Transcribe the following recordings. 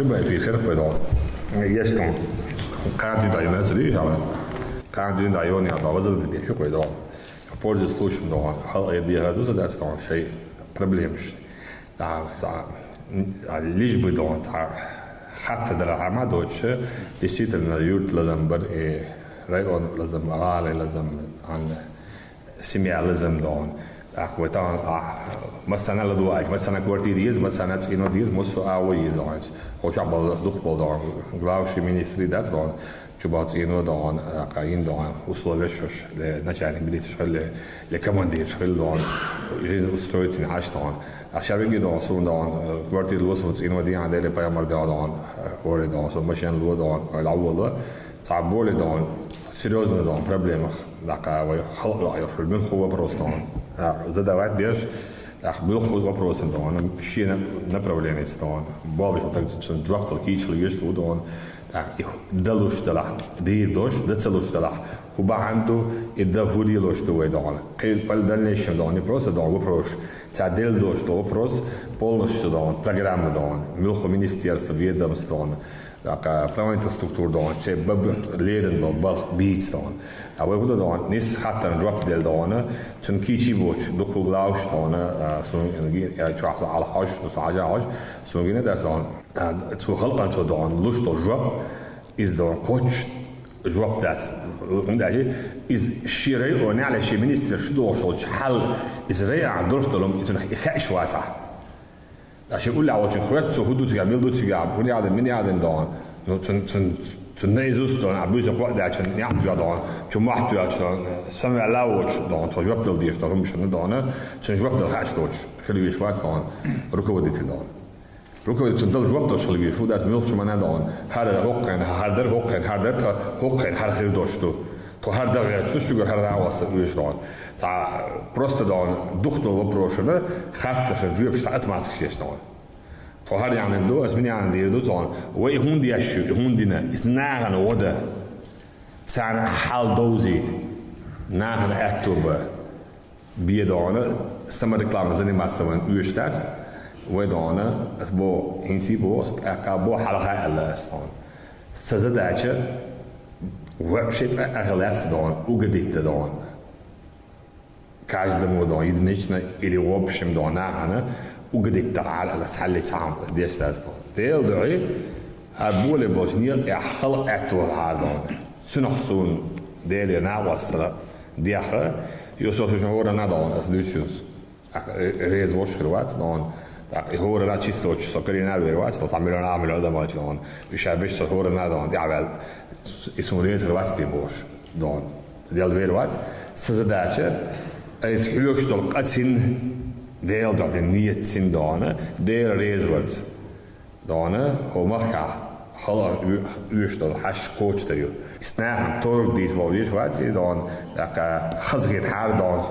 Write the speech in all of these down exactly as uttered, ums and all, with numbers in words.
Бай фи хер хой дон. Еш дон. Кан дю дай на цри жава. Кан дю дай он я да вазал би шу хой дон. Пользуясь случаем дон. Хал э ди ха ду да дон шей проблемаш. Да, за, а, лишь бы дон, за, хатта дара ама доча, действительно, юрт лазам бар, э, район лазам, гала лазам, ан, семья лазам дон. Ах, вот он, а, масана ладуач, масана квартира есть, масана цвино есть, мусу аво есть дон. Хоча бал дух бал дон, главший министри да дон. Чубац ино дон, а, каин дон, условия шош, ле начальник милиции шош, ле, ле командир шош дон, жизнь устроить не аш дон. А шабиги дон, сун дон, э, квартир луо сун ино диан, деле паямар дон, э, оре дон, сун машин луо дон, э, лаволо. Ца боле дон, серьезно дон, проблемах. Да, ка, вай, хал, ла, я шо, бен ху вопрос дон. А, задавать беш, ах, был ху вопрос дон, ши на-, направление дон. Бал, так, джуак, так, кич, лгеш, дон. Так, и далуш далах, дир дош, да целуш далах. Ху баханду, и да худи лош ду вай дон. Кай пал дальнейшем дон, не просто дон, вопрос. Ца дел дош, то вопрос, полностью дон, программа дон, милху министерство, ведомство дон, так, а, правительство структур дон, че баб леден дон, бал биц дон. А вай худа дон, нис хаттан джоп дел дон, чун кичи боч, духу глауш дон, а, сун, я чуахса ал хош, ну, сажа хош, сун гине да дон. А, цу халкъан цу дон, луш дол жоп, из дон, коч жоп дац. Унда же, из ши районе, ала ши министр шу дошол, хал, из район дурх долум, из нах ихаш васа. Да ши улла волчун хвет, цу худу цу гамил ду цу гам, хуни аден, мини аден дон. Ну, цун, цун, цун наизусть дон, а буйса хват да, цун нях ду дон, цу мах ду дон, самвала воч дон, цу жоп дол диш дон, румшан дон, цун жоп дол хаш доч, хили виш вас дон, руководитель дон. Руководитель дал жоп дош хилги, шу дас мюлх шумана дон. Хар хокхен, хар дар хокхен, хар дар та хокхен, хар хир дош ту. То хар дар гэр, ту шугар хар дар васа уйш дон. Та просто дон, дух дол вопрошына, хатта ша жуеп ша отмазка шеш дон. То хар янын ду, ас минян дир ду дон. Вай хун дияшу, хун дина, из наган вода. Цан хал доузит. Наган аттуба. Бе дона, самореклама заниматься ван уйштац, вай дона, ас бо, инси бо, ст-, ака бо, халха алла ас дон. Са задача, вообще ца ахлас дон, угодить да дон. Каждому дон, единично или в общем дон, нахана, угодить да алла, салли сам, деш ас дон. Дел дой, а более больше не, я хал это вот дон. Сунах сун, дели на вас, Дяха, ё со шуш хора на дон, ас дучус. Так, э, рез вош хрвац дон. Так, и хора на чисто, со кри на вервац, то там миллион, а миллион да мач дон. И ша биш со хора на дон, дявел. И сун рез хрвац ти бош дон. Дел вервац, са задача, а из хюк, что кацин, дел да, ден ниет син дон, дел рез варц. Дона, хо махка, хала уйш дол, хаш коч да ю. Снахн торг дис вол виш ваци дон, така хазгит хар дон,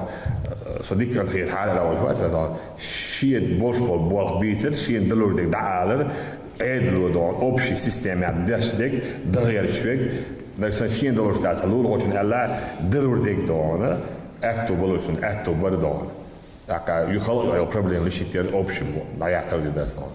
со диккан хит хар да вол ваци дон. Шиет бош хол болх бицер, шиет далур дик да алер, эдлу дон, общий система деш дик, дагер чвек, так сан шиет далур да лур очень алла, далур дик дон, этту болушун, этту бар дон. Така ю хал проблема решить общим, да я как да сон.